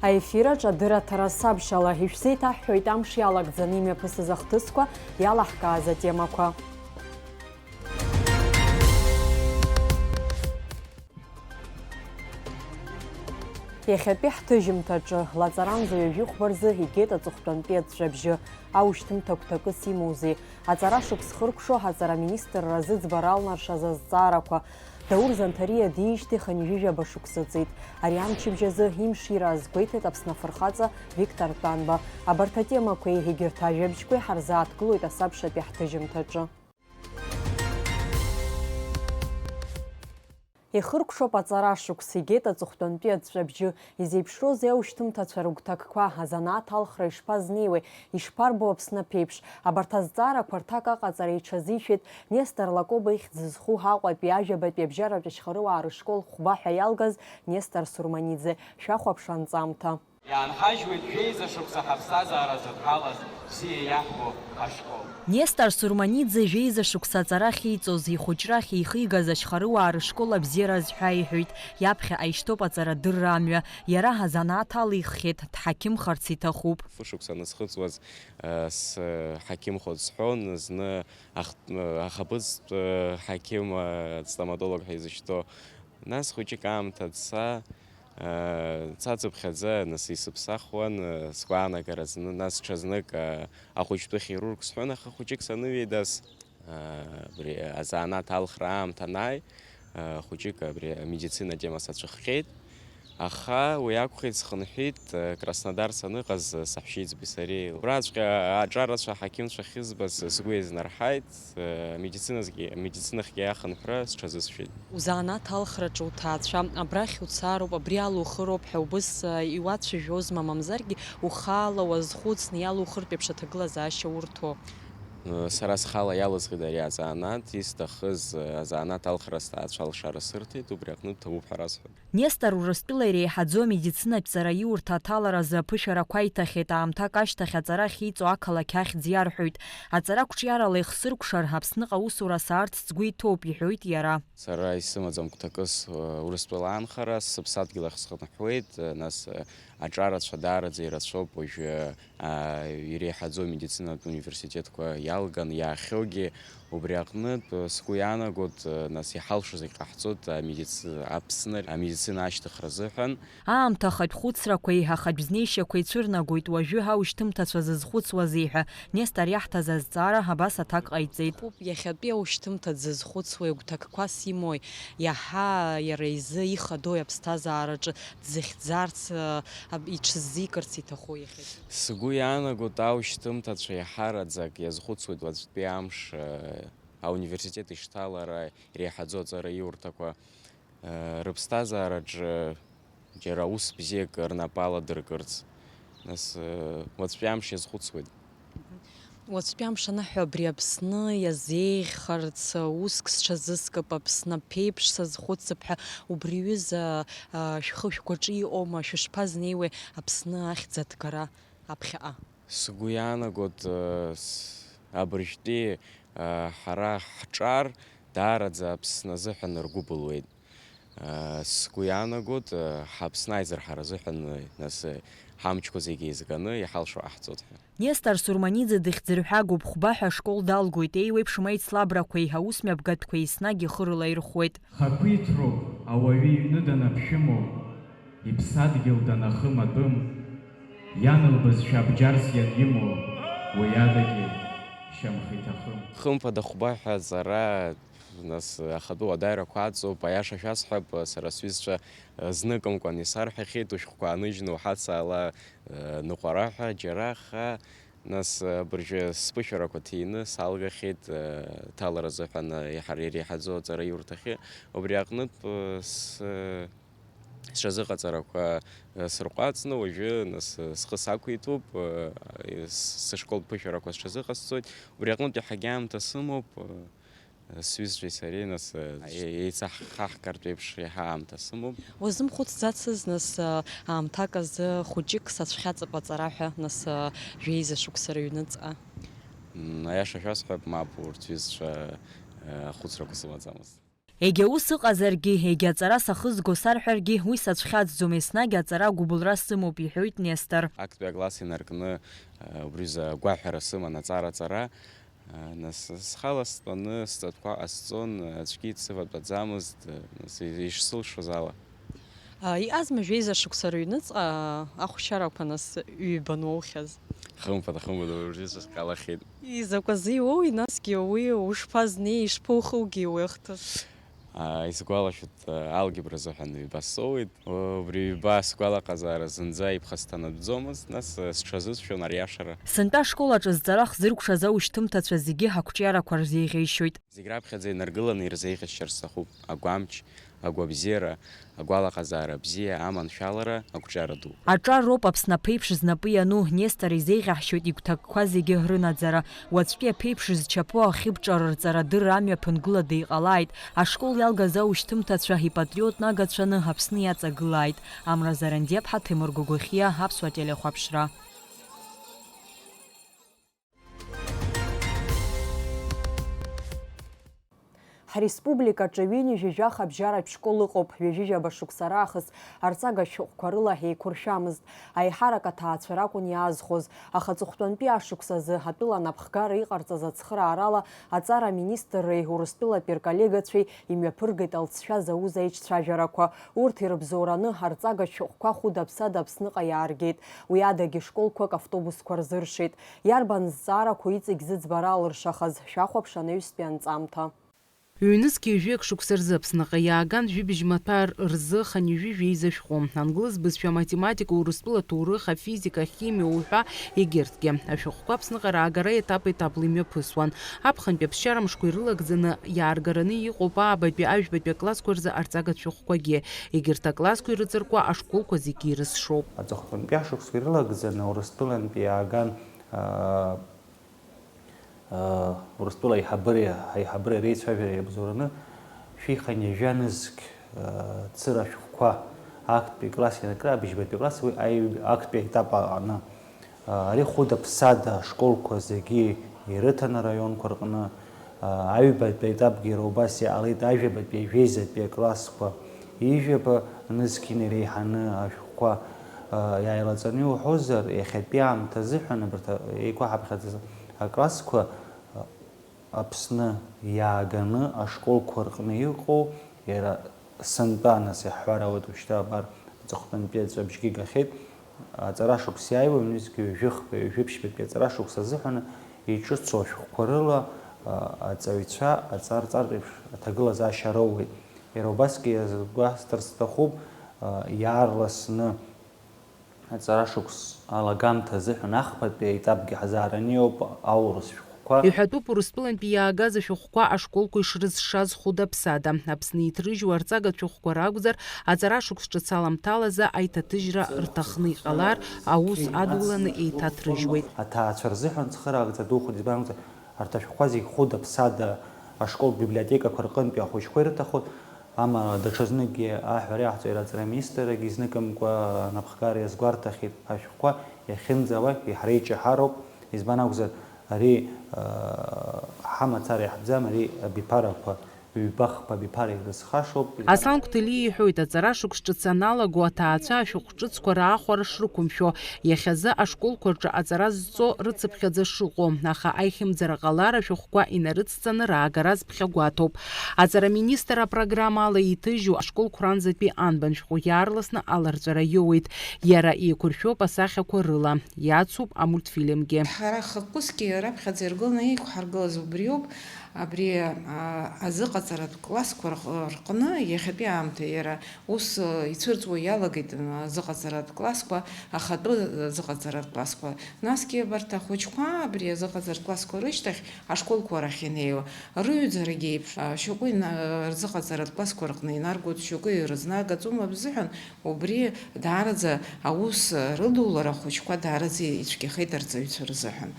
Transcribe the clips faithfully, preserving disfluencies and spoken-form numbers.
Аефираҿ адырраҭара сабшала, ишәзеиҭаҳҳәоит амш иалагӡаны имҩаԥысыз ахҭысқәа, иалаҳкааз атемақәа. Иахьатәи ҳҭыжьымҭаҿы, лаҵаранӡа ҩажәи хәба рзы игеит аҵыхәтәантәи аҵәҵәабжьы, аушьҭымҭа гәҭакыс имоузеи? Аҵара шықәс хыркәшо, аҵара аминистрра зыӡбара алнаршаз азҵаарақәа. Даур Занҭариа диижьҭеи хынҩажәижәаба шықәса ҵит. Ари амчыбжь азы имшира азгәеиҭеит Аԥсны афырхаҵа Виктор Тәанба. Абарҭ атемақәеи егьырҭ ажәабжьқәеи ҳарзааҭгылоит асабшатәи ҳҭыжьымҭаҿы. Ихыркәшоуп аҵара шықәс, игеит аҵыхәтәантәи аҵәҵәабжьы. Изеиԥшроузеи аушьҭымҭацәа рыгәҭакқәа, азанааҭ алхра ишԥазнеиуеи, ишԥарбо Аԥсны аԥеиԥш? Абарҭ азҵаарақәа рҭак аҟаҵара иҽазишәеит Нестор Лакоба ихьӡ зху Аҟәатәи ажәабатәи абжьаратә ашьхарыуаа рышкол хәба ҳәа иалгаз Нестор Сурманиӡе. Шәахәаԥш анҵамҭа. Иаанҳажьуеит жәеиза шықәса ҳаԥсҭазаара зыдҳәалаз, бзиа иаҳбо ҳашкол. Нестор Сурманиӡе жәеиза шықәса аҵара ахьиҵоз, ихәыҷра ахьихигаз ашьхарыуаа рышкол абзиара азҳәа иҳәоит, иаԥхьаҟа ишьҭоуп аҵарадырра амҩа, иара азанааҭ алиххьеит, дҳақьымхарц иҭахуп. Фышықәса анысхыҵуаз, э, сҳақьымхоит сҳәон, зны ах-, э, ахаԥыцтә, э, ҳақьым, э, стоматолог ҳәа изышьҭоу. Нас хәыҷык аамҭа ца, Цацыԥхьаӡа ҵаҵыԥхьаӡа, нас исыԥсахуан, сгәаанагаразы, нас ҽазнык ахәыҷтәы хирург сҳәон, аха хәыҷык саныҩеидас, абри азанааҭ алхра аамҭа анааи, хәыҷык абри амедицина атема сацәыхҟьеит. Аха уи акәхеит, схынҳәит, Краснодар саныҟаз, саҳәшьеиҵби сареи. Убраҵәҟьа аҿарацәа аҳақьымцәа ахьызбаз сгәы еизнарҳаит. Медициназгьы, медицинахьгьы ахынҳәра сҽазысшәеит. Узанааҭ алхраҿы уҭаацәа абрахь уцароуп, абри ала ухыроуп ҳәа убыс, а, иуацәажәозма, мамзаргьы ухала уазхәыцны иалухыртә еиԥш аҭагылазаашьа урҭо? Сара схала иалысхит ари азанааҭ, исҭахыз азанааҭ алхра сҭаацәа алшара сырҭеит, убри аҟнытә ҭабуп ҳәа расҳәоит. Нестор Урыстәыла иреиҳаӡоу амедицинатә ҵараиурҭа аҭаларазы аԥышәарақәа иҭахьеит, аамҭак ашьҭахь аҵара ахьиҵо ақалақь ахьӡ иарҳәоит. Аҵара қәҿиарала ихсыркәшар, Аԥсныҟа аусура саарц сгәы иҭоуп, иҳәоит иара. Сара исымаӡам гәҭакыс, э, Урыстәыла анхара, сыԥсадгьыл ахь схынҳәуеит, э, нас, э, аҿарацәа даараӡа ирацәоуп уажәы, э, иреиҳаӡоу амедицинатә университетқәа иалган иаахьоугьы. Убри аҟнытә, э, сгәы иаанагоит, э, нас иҳалшо зегь ҟаҳҵоит, амедици-, Аԥсны амедицина ашьҭыхра азыҳәан. Аамҭа ахатә хәыцрақәеи ахатә знеишьақәеи цәырнагоит уажәы аушьҭымҭацәа зызхәыцуазеи ҳәа Нестор иаҳҭаз азҵаара абас аҭак ҟаиҵеит. Иахьатәи аушьҭымҭа дзызхәыцуеи, гәҭакқәас имоуи, иаҳа иара изы ихадоуи аԥсҭазаараҿы дзыхьӡарц, а, аб-, иҽыззикырц иҭаху иахьатәи? Сгәы иаанагоит, аушьҭымҭацәа иаҳараӡак иазхәыцуеит уаҵәтәи амш, а, ауниверситет ишҭалара иреиҳаӡоу аҵараиурҭақәа, а, рыԥсҭазаараҿы џьара ус бзиак рнапы аладыркырц. Нас, э, уаҵәтәи амш иазхәыцуеит. Уаҵәтәи амш аныҳәа абри Аԥсны иазеиӷьхарц, уск сҽазыскып, Аԥсны аԥеиԥш сазхәыцып ҳәа, убри ҩыза, а, шәхы шәгәаҿы иҟоума, шәышԥазнеиуеи Аԥсны ахьӡ аҭгара аԥхьаҟа? Сгәы иаанагоит, э, с-, абыржәтәи, э, ҳара ҳҿар даараӡа Аԥсны азыҳәан ргәы былуеит. Сгәы иаанагоит, ҳаԥсны аизырҳара азыҳәан, нас, ҳамчқәа зегьы еизганы иҳалшо ҟаҳҵоит ҳәа. Нестор Сурманиӡе дыхьӡырҳәа гәыԥхәба ҳәа ашкол далгоит, еиуеиԥшым аицлабрақәеи аусмҩаԥгатәқәеи еснагь ихы рылаирхәуеит. Хақәиҭроуп ауаҩы иҩны данаԥшәымоу, иԥсадгьыл данахым атәым, иан лбызшәа абџьарс ианимоу, уи адагьы шьамхы иҭахым. Хымԥада хәба ҳәа аҵара Нас, ахатәы уадаҩрақәа аҵоуп, аиаша шәасҳәап, сара сҩызцәа, зныкымкәан исарҳәахьеит, ушәҟәқәа ааныжьны уҳацаала, ныҟәара ҳәа, џьара, аха, нас, абыржәы сԥышәарақәа ҭины салгахьеит, ҭалара азыҳәан, иаҳар-, иреиҳаӡоу аҵараиурҭахьы. Убри аҟнытә, с-, сҽазыҟаҵарақәа, сырҟәаҵны, уажәы, нас, схы сақәиҭуп, сышколтә ԥышәарақәа сҽазыҟасҵоит. Убри аҟнытә иаҳагьы аамҭа сымоуп. Сҩызцәеи сареи, нас, е-, еицаҳхаҳгартә еиԥш, иаҳа аамҭа сымоуп. Уазымхәыцӡацыз, нас, аамҭак азы хәыҷык сацәхьаҵып аҵара ҳәа, нас, жәеиза шықәса рыҩныҵҟа? М, аиаша шәасҳәап, мап, урҭ сҩызцәа, ахәыцрақәа сымаӡамызт. Егьа ус ыҟазаргьы, егьа аҵара сахызго сарҳәаргьы, уи сацәхьаҵӡом, еснагь аҵара агәыбылра сымоуп, иҳәоит Нестор. Актәи акласс инаркны, убри рзы агәаҳәара сыман аҵара аҵара. Нас схала стәаны сҵатәқәа ҟасҵон, аӡәгьы дсыватәаӡамызт, нас ишсылшоз ала. Иҟазма жәеиза шықәса рыҩныҵҟа ахәшьарақәа нас ҩбан уоухьаз? Хымԥада, хымԥада, уажәы сҟалахьеит. Изакәазеи уоуи, насгьы уи ушԥазнеи, ишԥоухугеи уи ахҭыс? Исгәалашәоит, алгебра азыҳәан ҩба соуит. Убри ҩба сгәалаҟазаара зынӡа иԥхасҭанатәӡомызт, нас сҽазысшәон ариашара. Сынтәа ашкол аҿы зҵара хзыркәшаз аушьҭымҭацәа зегьы ҳақәҿиарақәа рзеиӷьеишьоит. Зегь раԥхьаӡа инаргыланы ирзеиӷьасшьар сҭахуп агәамч, агәабзиара, агәалаҟазаара бзиа, аманшәалара, агәҿиара ду. Аҿар роуп Аԥсны аԥеиԥш знапы иану, Нестор изеиӷьаҳшьоит игәҭакқәа зегьы рынаӡара. Уаҵәтәи аԥеиԥш зчаԥо ахьыбҿарырҵара дырра амҩа ԥынгылада иҟалааит. Ашкол иалгаз аушьҭымҭацәа ипатриотны агацәаны Аԥсны иаҵагылааит. Амра Зарандиаԥҳа, Ҭемыр Гогәыхиа, Аԥсуа телехәаԥшра. Ҳреспубликаҿы ҩынҩажәи жәаха абжьаратә школ ыҟоуп, ҩажәижәаба шықәса раахыс арҵага шәҟәқәа рыла еиқәыршәамызт, аиҳарак аҭаацәа ракәын иаазхәоз, аха аҵыхәтәантәи ашықәс азы атәыла анапхгара иҟарҵаз ацхыраарала аҵара аминистрреи Урыстәылатәи рколлегацәеи имҩаԥыргеит алҵшәа зауз аиҿцәажәарақәа. Урҭ ирыбзоураны арҵага шәҟәқәа хәыда-ԥсада Аԥсныҟа иааргеит, уи адагьы школқәак автобусқәа рзыршеит. Иарбан зҵаарақәоу иҵегь зыӡбара алыршахаз, шәахәаԥш анаҩстәи анҵамҭа. Ҩнызқь ҩажәи акы шықәса рзы Аԥсныҟа иааган, жәибжь маҭәар рзы хынҩажәи жәеиза шәҟәы, англыз бызшәа, аматематика, Урыстәыла аҭоурых, афизика, ахимиа уҳәа егьырҭгьы. Ашәҟәқәа Аԥсныҟа раагара етап-етапла имҩаԥысуан. Аԥхынтәи аԥсшьара мшқәа ирылагӡаны иааргараны иҟоуп аабатәи, аҩбатәи аклассқәа рзы арҵагатә шәҟәқәагьы. Егьырҭ аклассқәа ирыҵаркуа ашколқәа зегьы ирызшоуп. Аҵыхәтәантәи ашықәсқәа ирылагӡаны Урыстәылантәи иааган, аа, Урыстәыла аиҳабыреи аиҳабыреи реицәажәареи иабзоураны шәи хынҩажәа нызқь, цыра шәҟәқәа актәи класс ианакра, абыжьбатәи класс уи аҩ-, актәи аетап аҟны. Ари хәыда-ԥсада ашколқәа зегьы ирыҭан араионқәа рҟны. Аҩбатәи аетапгьы иара убас иҟалеит, ажәабатәи, ажәеизатәи аклассқәа, ижәаба нызқь инареиҳаны ашәҟәқәа, иааилаҵаны иуҳәозар, иахьатәи аамҭа азыҳәан абарҭ еиқәаҳаԥхьаӡаз аклассқәа Аԥсны иааганы ашколқәа рҟны иҟоу, иара сынтәа, нас, иаҳҳәар ауеит, уажәшьҭа абар аҵыхәтәантәи аҵәабжьгьы гахьеит, аҵара шықәс иааиуа, ҩнызқь ҩажәихԥа, ҩажәиԥшьбатәи аҵара шықәс азыҳәаны иҿыцу ашәҟәқәа рыла, а, аҵаҩцәа аҵарҵартә еиԥш аҭагылазаашьа роуеит. Иара убасгьы иазгәасҭар сҭахуп, а, иаарласны аҵара шықәс алагамҭа азыҳәан ахԥатәи аетапгьы ҳазаараны иоуп аурыс шәҟәқәа. Иҳәатәуп Урыстәылантәи иаагаз ашәҟәқәа ашколқәа ишрызшаз хәыда-ԥсада. Аԥсны иҭрыжьуа арҵагатә шәҟәқәа ракәзар, аҵара шықәс ҿыц аламҭалазы аиҭаҭыжьра рҭахны иҟалар, аус адуланы еиҭаҭрыжьуеит. Аҭаацәа рзыҳәан цхыраагӡа духоит, избан акәзар, арҭ ашәҟәқәа зегь хәыда-ԥсада ашколтә библиотекақәа рҟынтәи ахәыҷқәа ирыҭахоит. Амала даҽазныкгьы аҳәара иаҳҵо, иара аҵара аминистррагьы изныкымкәа анапхгара иазгәарҭахьеит, ашәҟәқәа иахьынӡауа иҳареиҷаҳароуп, избан акәзар, ари, аа, ҳамацара иаҳтәӡам, ари абиԥарақәа, ҩба-хԥа абиԥара ирызхашоуп. Аслан Қәҭалиа иҳәоит, аҵара шықәс ҿыц аналаго аҭаацәа ашәҟә ҿыцқәа раахәара шрықәымшәо, иахьазы ашколқәа рҿы аҵара зҵо рыцыԥхьаӡа шыҟоу, аха аихьымӡара ҟалар ашәҟәқәа инарыцҵаны раагара азԥхьагәаҭоуп. Аҵара аминистр апрограмма ала иҭыжьу ашколқәа ранӡатәи анбан шәҟәы иаарласны аларҵәара иоуеит. Иара еиқәыршәоуп асахьақәа рыла, иацуп амультфильмгьы. Ҳара хықәкысгьы раԥхьаӡа иргыланы иқәҳаргылаз убриоуп, абри, а, азыҟаҵаратә классқәа рҟ-, рҟны иахьатәи аамҭа иара Ус, э, ицәырҵуа иалагеит, м, азыҟаҵаратә классқәа, ахатәы, э, азыҟаҵаратә классқәа. Насгьы абарҭ ахәыҷқәа абри азыҟаҵаратә классқәа рышьҭахь ашколқәа рахь инеиуа, рыҩӡарагьы еиԥш, а, шьоукы ина-, э, рзыҟаҵаратә классқәа рҟны инаргоит, шьоукы ирызнагаӡом азыҳәан, убри даараӡа аус, э, рыдулара ахәыҷқәа даараӡа ицәгьахеит арҵаҩцәа рзыҳәан.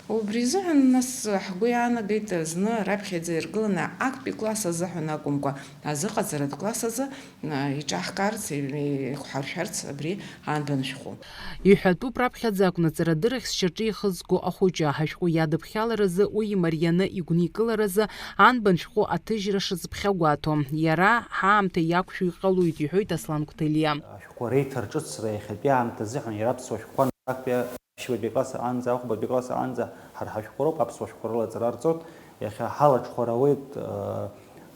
Убри азыҳәан, нас, ҳгәы иаанагеит зны раԥхьаӡа иргыланы актәи класс азыҳәан акәымкәа, азыҟаҵаратә класс азы, а, иҿаҳкаарц, еиқәҳаршәарц абри анбан шәҟәы. Иҳәатәуп, раԥхьаӡа акәны аҵарадырахь сшьаҿа ихызго ахәыҷы, ҳашәҟәы иадыԥхьаларазы, уи имарианы игәникыларазы анбан шәҟәы аҭыжьра шыцыԥхьагәаҭо. Иара ҳаамҭа иақәшәо иҟалоит, иҳәоит Аслан Қәҭелиа. Ашәҟәқәа реиҭарҿыцра иахьатәи аамҭа азыҳәан иара аԥсуа шәҟәқәа актәи ԥшьбатәи акласс аҟанӡа, ахәбатәи класс аҟанӡа ҳара ҳашәҟәқәа роуп аԥсуа шәҟәқәа рыла аҵара рҵоит. Иахьа ҳалаҽхәара ауеит, э,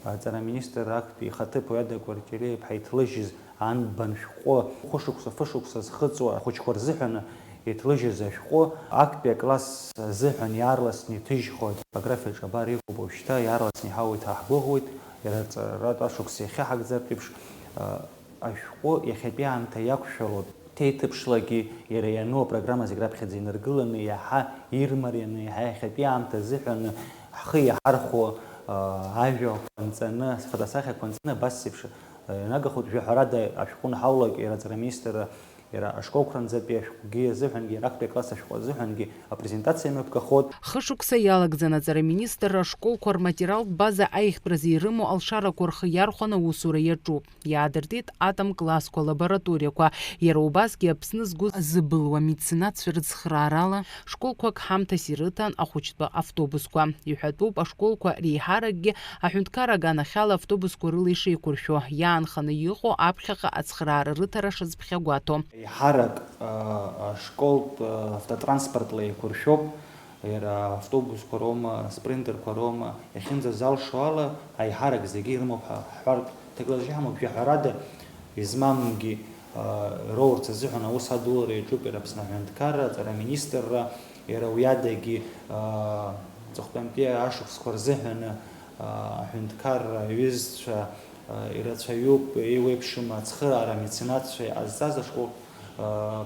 аҵара аминистр актәи ихаҭыԥуаҩ Ада Кәарҷелиа-иԥҳа иҭлыжьыз анбан шәҟәы, хәышықәса-фышықәса зхыҵуа ахәыҷқәа рзыҳәаны иҭлыжьыз ашәҟәы, актәи акласс азыҳәан иаарласны иҭыжьхо атипографиаҿы абар иҟоуп уажәшьҭа, иаарласны иҳауеит, ҳа ҳгәыӷуеит, иара аҵаратә ашықәс иахьаҳагӡартә еиԥш, э, ашәҟәы иахьатәи аамҭа иақәшәалоуп. Ҭеиҭыԥшлагьы иара иану апрограмма зегь раԥхьаӡа инаргыланы, иаҳа ирмарианы, иаҳа иахьатәи аамҭа азыҳәаны ҳхы иаҳархәо, а, ажәақәа нҵаны, афотосахьақәа нҵаны, абас еиԥш, а, ианагахоит. Жәаҳәарада, ашәҟәы анҳаулак, иара аҵара аминистрра, иара ашколқәа рынӡатәи ашәҟәгьы азыҳәангьы, иара актәи акласс ашәҟәы азыҳәангьы апрезентациа мҩаԥгахоит. Хышықәса иалагӡаны аҵара аминистрра ашколқәа рматериалтә база аихтәразы ирымоу алшарақәа рхы иархәаны аусура иаҿуп. Иаадыртит атом классқәа, лабораториақәа, иара убасгьы Аԥсны згәы зыбылуа меценатцәа рыцхраарала, школқәак ҳамҭас ирыҭан ахәыҷтәы автобусқәа. Иҳәатәуп, ашколқәа реиҳаракгьы аҳәынҭқарра аганахьала автобусқәа рыла ишеиқәыршәо, иаанханы иҟоу аԥхьаҟа ацхраара рыҭара шыцыԥхьагәаҭо. Еиҳарак, а, ашколтә, а, автотранспортла еиқәыршәоуп. Иара автобусқәа роума, спринтерқәа роума, иахьынӡазалшо ала, аиҳарак зегьы ирымоуп ҳәа ҳҳәартә ҭагылазаашьа ҳамоуп. Жәаҳәарада, измамгьы, а, роурц азыҳәан аус адулара иаҿуп иара Аԥсны аҳәынҭқарра, аҵара аминистрра, иара уиадагьы, а, аҵыхәтәантәи ашықәсқәа рзыҳәаны, а, аҳәынҭқарра аҩызцәа, а, ирацәаҩуп, еиуеиԥшым ацхыраара амеценатцәа иҟазҵаз ашкол, а,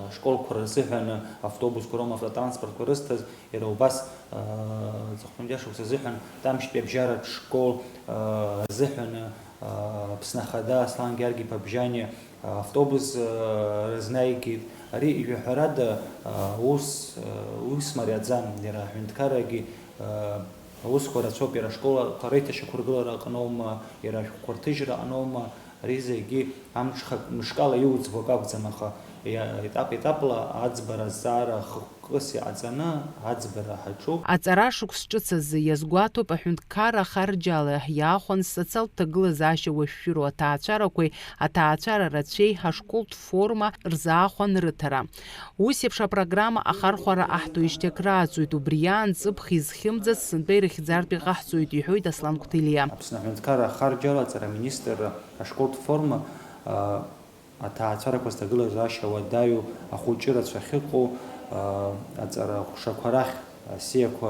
ашколқәа рзыҳәан автобусқәа роума автотранспортқәа рызҭаз, иара убас, аҵыхәтәантәи ашықәс азыҳәан Тамшьтәи абжьаратә школ азыҳәан Аԥсны Ахада Аслан Гьаргь-иԥа Бжьаниа автобус рызнаигеит. Ари, ижәаҳәарада, ус, ус мариаӡам, иара аҳәынҭқаррагьы аусқәа рацәоуп, иара ашколқәа реиҭашьақәыргылара аҟноума, иара ашәҟәқәа рҭыжьра аҟноума, ари зегьы амҽхак мышкала иуӡбо акы акәӡам, аха иа-, етап-етапла аӡбара азҵаара хықәкыс иҟаҵаны аӡбара ҳаҿуп. Аҵара шықәс ҿыц азы иазгәаҭоуп аҳәынҭқарра ахарџьала иаахәан социалтә ҭагылазаашьа уашәшәыроу аҭаацәарақәеи аҭаацәара рацәеи ҳашколтә форма рзаахәан рыҭара. Ус еиԥш апрограмма ахархәара аҳҭоижьҭеи акрааҵуеит, убри иаан ҵыԥх изхьымӡац сынтәа ирыхьӡартә иҟаҳҵоит, иҳәоит Аслан Қәҭелиа. Аԥсны аҳәынҭқарра ахарџьала аҵараминистрра ашколтә форма, а, аҭаацәарақәа зҭагылазаашьа уадаҩу ахәыҷы рацәа ахьыҟоу, а, аҵара ҟәшақәа рахь, асиақәа,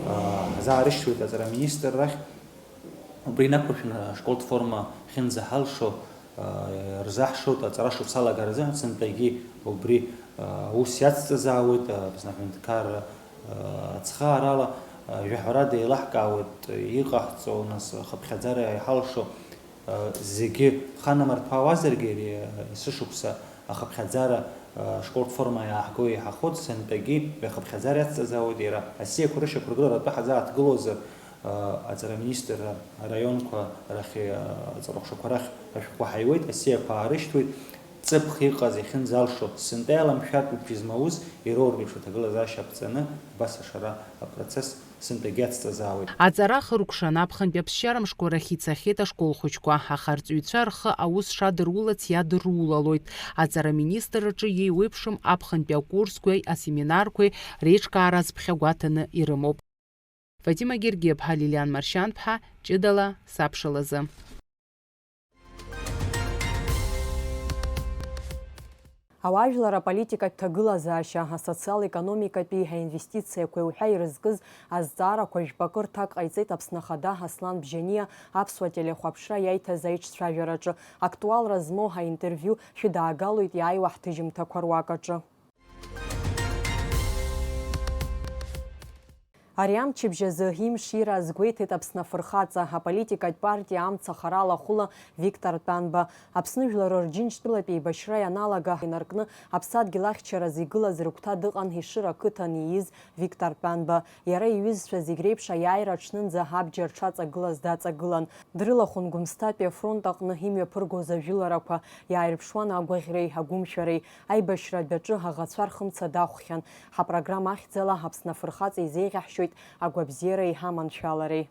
а, ҳзаарышьҭуеит аҵараминистрра ахь. Убри инақәыршәаны ашколтә форма ахьынӡаҳалшо, аа, рзаҳшоит аҵара шықәса алагара азыҳәан, сынтәагьы убри, аа, аус иацҵазаауеит, аа, Аԥсны аҳәынҭқарра, аа, ацхаарала, аа, жәаҳәарада еилаҳкаауеит иҟаҳҵо, нас, ахыԥхьаӡара иҳалшо, аа, зегьы ханамырҭәаауазаргьы, ари, аа, есышықәса ахыԥхьаӡара, аа, ашколтә форма иааҳго еиҳахоит, сынтәагьы ахыԥхьаӡара иацҵазаауеит, иара асиақәа рышьақәыргылара атәы ҳазааҭгылозар, аҵараминистрра араионқәа рахь, аҵарахәшақәа рахь ашәҟәқәа ҳаиуеит, асиақәа аарышьҭуеит, ҵыԥх иҟаз иахьынӡалшо, сынтәа иаламшәартә убжьы змауз, ироур реиԥш аҭагылазаашьа аԥҵаны, убас ашара апроцесс сынтәагьы ацҵазаауеит. Аҵара ахыркәшан аԥхынтәи аԥсшьара мшқәа рахь ицахьеит ашкол хәыҷқәа, аха арҵаҩцәа рхы аус шадырулац иадырулалоит. Аҵараминистрраҿы иеиуеиԥшым аԥхынтәи акурсқәеи асеминарқәеи реиҿкаара азԥхьагәаҭаны ирымоуп. Фатима Гергиаԥҳа, Лилиан Маршьанԥҳа, ҷыдала сабшалазы. Ауаажәлар аполитикатә ҭагылазаашьа, асоциал-економикатәи, аинвестициақәеи уҳәа ирызкыз азҵаарақәа жәпакы рҭак ҟаиҵеит Аԥсны Ахада Аслан Бжьаниа аԥсуа телехәаԥшра иаиҭаз аиҿцәажәараҿы. Актуалра змоу аинтервиу шәыдаагалоит иааиуа ҳҭыжьымҭақәа руак аҿы. Ари амчыбжь азы имшира азгәеиҭеит Аԥсны афырхаҵа, аполитикатә партиа Амца харала ахәыла Виктор Тәанба. Аԥсны Жәлар Рџьынџьтәылатә еибашьра ианалага инаркны аԥсадгьыл ахьчаразы игылаз рыгәҭа дыҟан Ешыра ақыҭан ииз Виктор Тәанба. Иара иҩызцәа зегь реиԥш аиааира аҽнынӡа абџьар дшаҵагылаз даҵагылан. Дрылахәын Гәымсҭатәи афронт аҟны имҩаԥыргоз ажәыларақәа, иааирԥшуан агәаӷьреи агәымшәареи. Аибашьра адәаҿы аӷацәа рхымца дахәхьан. Ҳапрограмма ахьӡала Аԥсны афырхаҵа изеиӷьаҳшьоит агәабзиареи аманшәалареи.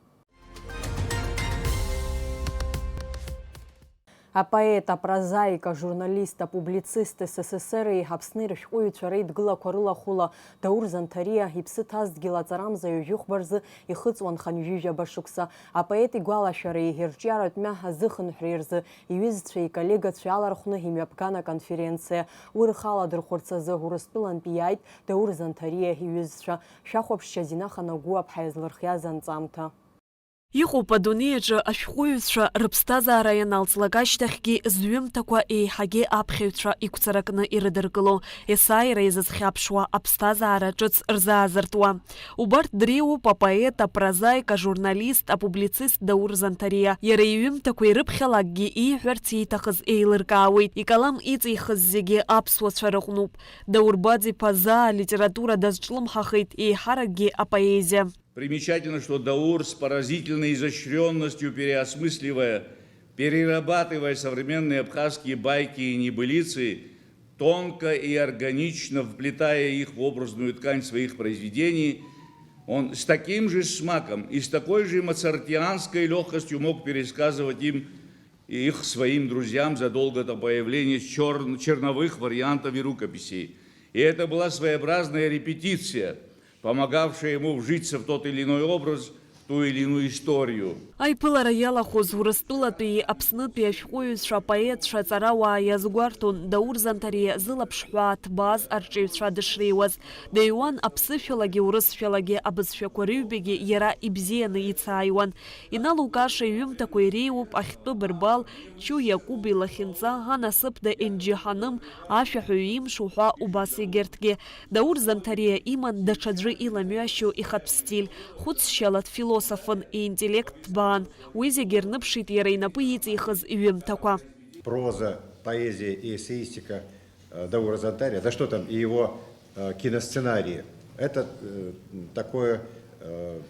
Апоет, апрозаик, ажурналист, апублицист, СССР-и Аԥсни рышәҟәыҩҩцәа реидгылақәа рылахәыла Даур Занҭариа иԥсы ҭазҭгьыл аҵарамза ҩажәи хәба рзы ихыҵуан хынҩажәижәаба шықәса. Апоет игәалашәареи ирҿиаратә мҩа азыхынҳәреи рзы иҩызцәеи иколлегацәеи алархәны имҩаԥган аконференциа. Уи рхы аладырхәырц азы Урыстәылантәи иааит Даур Занҭариа иҩызцәа. Шәахәаԥшьа Зина Ханагәыаԥҳа иазлырхиаз анҵамҭа. Иҟоуп адунеи аҿы ашәҟәыҩҩцәа рыԥсҭазаара ианалҵлак ашьҭахьгьы зҩымҭақәа еиҳагьы аԥхьаҩцәа игәцаракны ирыдыркыло, есааира изызхьаԥшуа аԥсҭазаара ҿыц рзаазыртуа. Убарҭ дреиуоуп апоет, апрозаик, ажурналист, апублицист Даур Занҭариа. Иара иҩымҭақәа ирыԥхьалакгьы ииҳәарц ииҭахыз еилыркаауеит. Икалам иҵихыз зегьы аԥсуацәа рыҟноуп. Даур Баӡ-иԥа заа алитература дазҿлымҳахеит, еиҳаракгьы апоезиа. Примечательно, что Даур, с поразительной изощрённостью переосмысливая, перерабатывая современные абхазские байки и небылицы, тонко и органично вплетая их в образную ткань своих произведений, он с таким же смаком и с такой же моцартианской лёгкостью мог пересказывать им и их своим друзьям задолго до появления чёр-, черновых вариантов и рукописей. И это была своеобразная репетиция, помогавшая ему вжиться в тот или иной образ, в ту или иную историю. Аиԥылара иалахәыз Урыстәылатәи Аԥснытәи ашәҟәыҩҩцәа, апоетцәа, аҵарауаа иазгәарҭон Даур Занҭариа зылаԥш ҳәаа ҭбааз арҿиаҩцәа дышреиуаз. Деиуан аԥсышәалагьы урысшәалагьы абызшәақәа рыҩбагьы иара ибзианы ицааиуан. Иналукааша иҩымҭақәа иреиуоуп Ахьтәы бырбал, Чу Иакәыби лахьынҵа, Анасыԥда, Енџьаҳаным, Ашәаҳәаҩ имш уҳәа убас егьырҭгьы. Даур Занҭариа иман даҽаӡәы иламҩашьо ихатә стиль, хәыцшьала дфилософын, иинтеллект ҭбаан. Уи зегьы рныԥшит иара инапы иҵихыз иҩымҭақәа. Проза, поэзия и эссеистика, э, Даура Зантария, да что там, и его, э, киносценарии. Это, э, такое, э,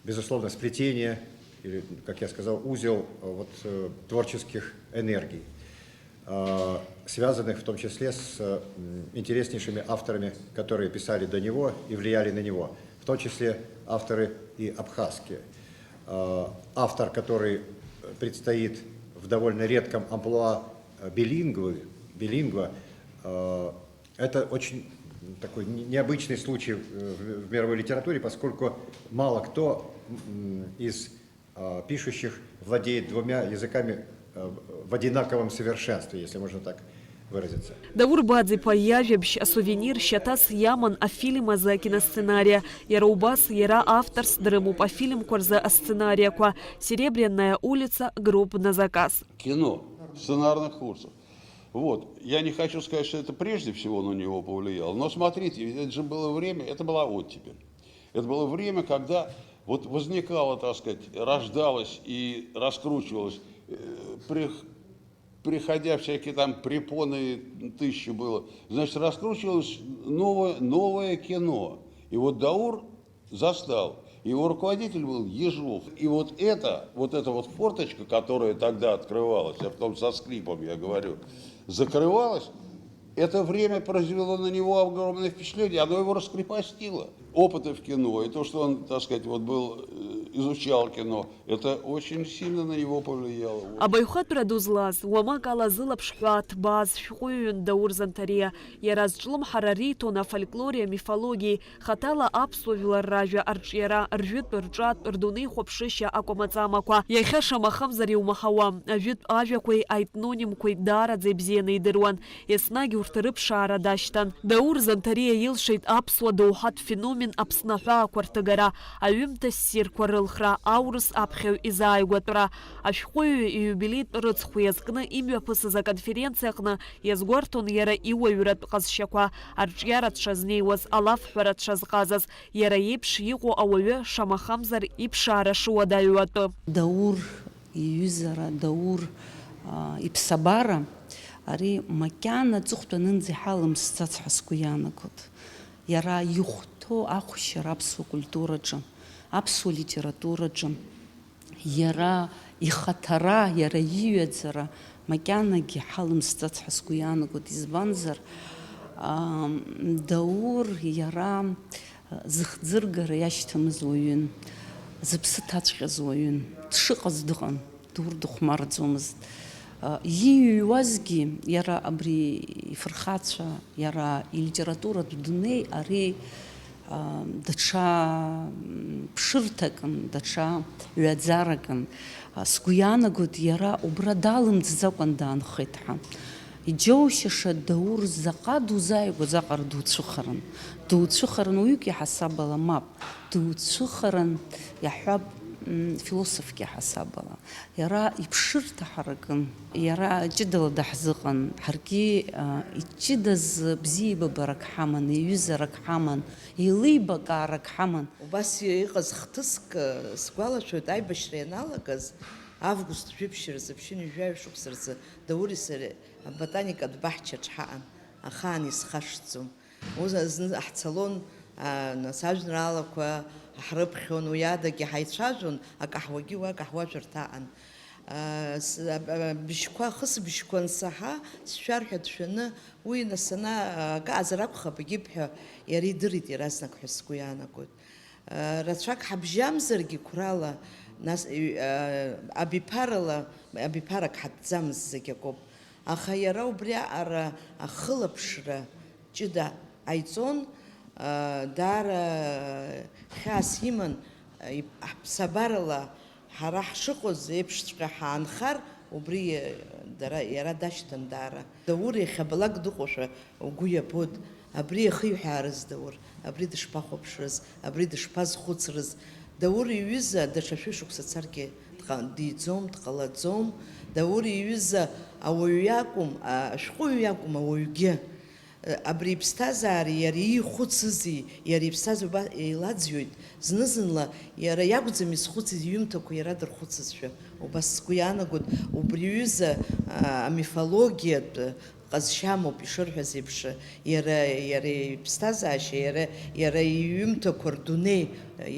безусловно, сплетение, или, как я сказал, узел, э, вот, э, творческих энергий, э, связанных в том числе с, э, м, интереснейшими авторами, которые писали до него и влияли на него, в том числе авторы и абхазские. Э, автор, который предстоит в довольно редком амплуа, э, билингвы, билингва, э, это очень такой не-, необычный случай в, в, в мировой литературе, поскольку мало кто, м, из, э, пишущих владеет двумя языками, э, в одинаковом совершенстве, если можно так выразиться. Даур Баӡ-иԥа иажәабжь асувенир шьаҭас иаман афильм азы акиносценариа. Иара убас, иара авторс дрымоуп афильмқәа рзы асценариақәа Серебряная улица, Гроб на заказ. Кино, сценарных курсов. Вот. Я не хочу сказать, что это прежде всего на него повлияло, но смотрите, ведь это же было время, это была оттепель. Это было время, когда вот возникало, так сказать, рождалось и раскручивалось, э, при-, приходя всякие там препоны, тысячи было, значит, раскручивалось новое, новое кино. И вот Даур застал. Его руководитель был Ежов. И вот это, вот эта вот форточка, которая тогда открывалась, я потом со скрипом, я говорю, закрывалась, это время произвело на него огромное впечатление, оно его раскрепостило. Опыты в кино, и то, что он, так сказать, вот был, э, изучал кино, это очень сильно на него повлияло. Абаҩхатәра ду злаз, уамак ала зылаԥш ҳәаа ҭбааз шәҟәыҩҩын Даур Занҭариа, иара зҿлымҳара риҭон афольклори амифологиеи, хаҭала аԥсуа жәлар ражәа арҿиара, ржәытә, рҿатә, рдунеихәаԥшышьа акәамаҵамақәа. Иахьа шамахамзар иумаҳауам, ажәытә ажәақәеи аетнонимқәеи даараӡа ибзианы идыруан, еснагь урҭ рыԥшаара дашьҭан. Даур Занҭариа илшеит аԥсуа доуҳатә феномен Аԥсны аҳәаақәа рҭыгара, аҩымҭа ссирқәа Лхра аурыс аԥхьаҩ изааигәатәра, ашәҟәыҩҩы ииубилеитә рыцхә иазкны имҩаԥысыз аконференциа аҟны иазгәарҭон иара иуаҩратә ҟазшьақәа, арҿиара дшазнеиуаз, алафҳәара дшазҟазаз, иара иеиԥш иҟоу ауаҩы, шамахамзар, иԥшаара шуадаҩу атәы. Даур иҩызара, Даур, аа, иԥсабара, ари макьана аҵыхәтәанынӡа иҳалымсӡац ҳәа сгәы иаанагоит. Иара ихәҭоу ахәшьара аԥсуа культураҿы, аԥсуа литератураҿы, иара ихаҭара, иара иҩаӡара макьанагьы ҳалымсӡац ҳәа сгәы иаанагоит, избанзар, аа, Даур иара зыхӡыргара иашьҭамыз уаҩын, зыԥсы ҭаҵәҟьаз уаҩын, дшыҟаз дыҟан, Даур дыхәмарӡомызт. Ииҩуазгьы иара абри ифырхацәа, иара илитературатә дунеи ари, даҽа, м, ԥшырҭакын, даҽа ҩаӡаракын. Сгәы иаанагоит, иара убра далымҵӡакәан даанхеит ҳәа. Иџьоушьаша, Даур заҟа дузааигәаз аҟара дуцәыхаран. Дуцәыхаран уаҩык иаҳасабала, мап, дуцәыхаран, иаҳҳәап, м, философк иаҳасабала. Иара иԥшырҭа ҳаракын. Иара ҷыдала даҳзыҟан. Ҳаргьы, а, иҷыдаз бзиеибабарак ҳаман, иҩызарак ҳаман, еилибакаарак ҳаман. Убас иҟаз хҭыск, а, сгәалашәоит, аибашьра ианалагаз, август жәиԥшь рзы, ԥшьынҩажәаҩ шықәса рзы Даури сареи аботаникатә баҳчаҿ ҳаҟан, ахаан исхашҭӡом. Ус зны ҳцалон, а, нас ажәеинраалақәа ҳрыԥхьон, уи адагьы ҳаицәажәон, акаҳуагьы уа акаҳуажәырҭа аҟан. А, с-, а, а, бжьқәа, хысбжьқәа ансаҳа, сшәар ҳәа дшәаны, уи нас ана, а, акы аазар акәхап, егьып ҳәа иара идырит иаразнак ҳәа сгәы иаанагоит. Рацәак ҳабжьамзаргьы қәрала, нас, ҩ-, а, абиԥарала, абиԥарак ҳатәӡамызт, зегь акоуп. Аха иара убри аҟара ахылаԥшра ҷыда ҟаиҵон, а, даара хьаас иман, а, ип-, ҳаԥсабарала ҳара ҳшыҟоз еиԥшҵәҟьа ҳаанхар, убри, а, дара, иара дашьҭан даара. Даур иахьабалак дыҟоушәа угәы иабоит, абри иахиҳәаарыз Даур, абри дышԥахәаԥшрыз, абри дышԥазхәыцрыз? Даур иҩыза даҽа шәышықәса царгьы дҟа-, диӡом, дҟалаӡом. Даур иҩыза ауаҩ иакәым, а-, ашәҟәыҩҩы иакәым, ауаҩгьы. Абри иԥсҭазаареи иара иихәыцызи, иара иԥсҭазареи убас еилаӡҩоит. Зны-зынла иара иакәӡам изхәыцыз, иҩымҭақәа иара дырхәыцызшәа. Убас сгәы иаанагоит, убри аҩыза, а, амифологиатә ҟазшьа амоуп, ишырҳәаз еиԥш, иара, иара иԥсҭазаашьа, иара, иара иҩымҭақәа рдунеи,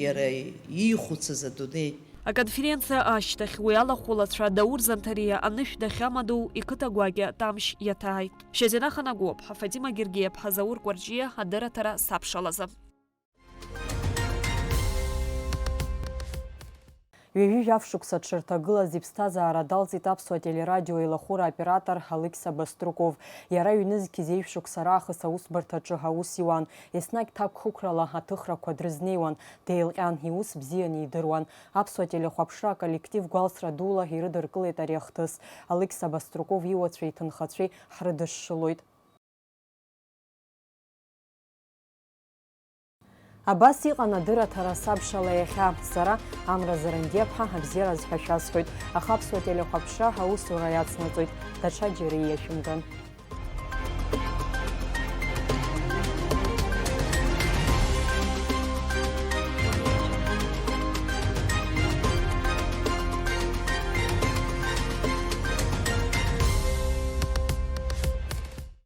иара иихәыцыз адунеи. Аконференциа ашьҭахь уи алахәылацәа Даур Занҭариа анышә дахьамадоу иқыҭа гәакьа Тамшь иаҭааит. Шьазина Ханагәыаԥҳа, Фатима Гергиаԥҳа, Заур Кәарҷиа, адырраҭара Сабшалазы. Ҩажәи жәаф шықәса дшырҭагылаз иԥсҭазаара далҵит аԥсуа телерадио еилахәыра оператор Алықьса Баструков. Иара ҩнызқь зеижә шықәса раахыс аусбарҭаҿы аус иуан. Еснагь ҭакә хықәрала аҭыхрақәа дрызнеиуан, деилҟьан, иус бзианы идыруан. Аԥсуа телехәаԥшра аколлектив гәалсра дула ирыдыркылеит ари ахҭыс. Алықьса Баструков иуацәеи иҭынхацәеи ҳрыдышшылоит. Абас иҟан адырраҭара Сабшала иахьа. Сара, Амра Зарандиаԥҳа, абзиараз ҳәа шәасҳәоит, аха аԥсуа телехәаԥшра аусура иацнаҵоит, даҽаџьара ииашәымган.